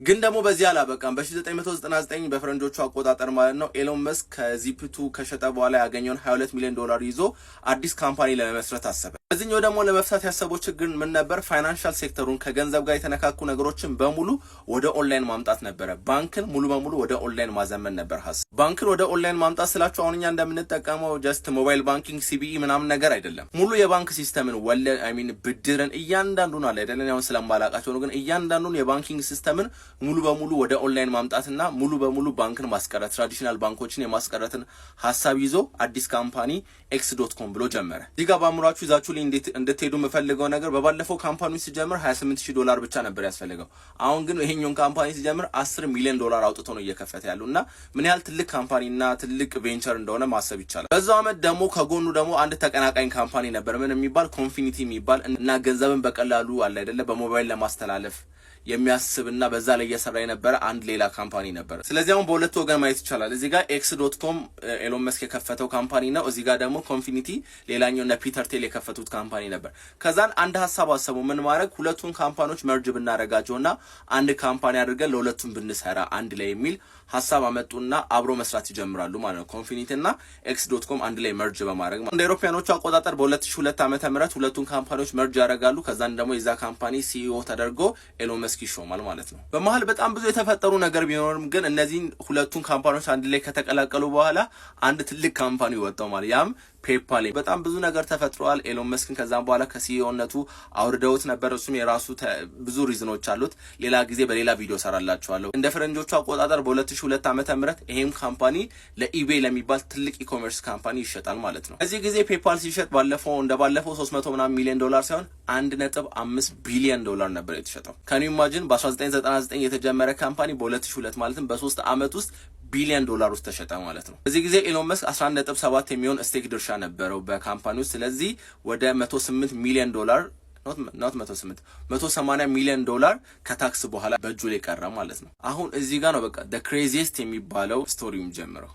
ግን ደግሞ በዚህ አላበቃም። በ1999 በፈረንጆቹ አቆጣጠር ማለት ነው፣ ኤሎን መስክ ከ Zip2 ከሸጠ በኋላ ያገኘውን 22 ሚሊዮን ዶላር ይዞ አዲስ company ለመመስረት አሰበ። በዚህኛው ደግሞ ለመፍታት ያሰበው ችግር ምን ነበር? Financial sector ኡን፣ ከገንዘብ ጋር የተነካኩ ነገሮችን በሙሉ ወደ ኦንላይን ማምጣት ነበረ። ባንክን ሙሉ በሙሉ ወደ ኦንላይን ማዘመን ነበር ሀሳብ። ባንክን ወደ ኦንላይን ማምጣት ስላችሁ አሁን እኛ እንደምንጠቀመው just mobile banking፣ CBE ምናምን ነገር አይደለም። ሙሉ የባንክ system ን፣ ወለድ፣ I mean ብድርን፣ እያንዳንዱን አለ አይደለም፣ አሁን ስለማላውቃቸው ነው፣ ግን እያንዳንዱን የ banking system ን ሙሉ በሙሉ ወደ ኦንላይን ማምጣትና ሙሉ በሙሉ ባንክን ማስቀረት፣ traditional ባንኮችን የማስቀረትን ሀሳብ ይዞ አዲስ company X.com ብሎ ጀመረ። እዚህ ጋር በአእምሯችሁ ይዛችሁ እንድትሄዱ የምፈልገው ነገር በባለፈው company ሲጀምር 28 ሺህ ዶላር ብቻ ነበር ያስፈልገው። አሁን ግን ይሄኛውን company ሲጀምር 10 ሚሊዮን ዶላር አውጥቶ ነው እየከፈተ ያለው እና ምን ያህል ትልቅ company እና ትልቅ venture እንደሆነ ማሰብ ይቻላል። በዛው አመት ደግሞ ከጎኑ ደግሞ አንድ ተቀናቃኝ company ነበር፣ ምን የሚባል፣ Confinity የሚባል እና ገንዘብን በቀላሉ አለ አይደለ በሞባይል ለማስተላለፍ የሚያስብና በዛ ላይ እየሰራ የነበረ አንድ ሌላ company ነበር። ስለዚህ አሁን በሁለቱ ወገን ማየት ይቻላል። እዚህ ጋር X.com ኤሎን መስክ የከፈተው company ነው። እዚህ ጋር ደግሞ Confinity ሌላኛው እነ ፒተር ቲል የከፈቱት company ነበር። ከዛን አንድ ሀሳብ አሰቡ። ምን ማድረግ፣ ሁለቱን company ዎች merge ብናደርጋቸውና አንድ company አድርገን ለሁለቱም ብንሰራ አንድ ላይ የሚል ሀሳብ አመጡና አብሮ መስራት ይጀምራሉ ማለት ነው። Confinity እና X.com አንድ ላይ merge በማድረግ እንደ አውሮፓውያኖቹ አቆጣጠር በ2002 ዓመተ ምህረት ሁለቱን company ዎች merge ያደርጋሉ። ከዛን ደግሞ የዛ company CEO ተደርጎ ኤሎን መስክ ይሾማል ማለት ነው። በመሀል በጣም ብዙ የተፈጠሩ ነገር ቢኖርም ግን እነዚህን ሁለቱን company ዎች አንድ ላይ ከተቀላቀሉ በኋላ አንድ ትልቅ company ወጣው ማለት ያም PayPal። በጣም ብዙ ነገር ተፈጥሯል። ኤሎን መስክን ከዛም በኋላ ከ CEO ነቱ አውርደውት ነበር። እሱም የራሱ ብዙ reason ኦች አሉት። ሌላ ጊዜ በሌላ ቪዲዮ ሰራላችኋለሁ። እንደ ፈረንጆቹ አቆጣጠር በ2002 ዓመተ ምህረት ይሄም company ለ eBay ለሚባል ትልቅ e-commerce company ይሸጣል ማለት ነው። እዚህ ጊዜ PayPal ሲሸጥ ባለፈው እንደ ባለፈው 300 ምናምን ሚሊዮን ዶላር ሳይሆን 1.5 ቢሊዮን ዶላር ነበር የተሸጠው። Can you imagine? በ1999 የተጀመረ company በ2002 ማለትም በ3 ዓመት ውስጥ ቢሊዮን ዶላር ውስጥ ተሸጠ ማለት ነው። በዚህ ጊዜ ኤሎን መስክ 11.7 የሚሆን stake ድርሻ ነበረው በ company ውስጥ። ስለዚህ ወደ 108 ሚሊዮን ዶላር፣ not 108፣ 180 ሚሊዮን ዶላር ከ tax በኋላ በእጁ ላይ ቀረ ማለት ነው። አሁን እዚህ ጋር ነው በቃ the craziest የሚባለው story ው የሚጀምረው።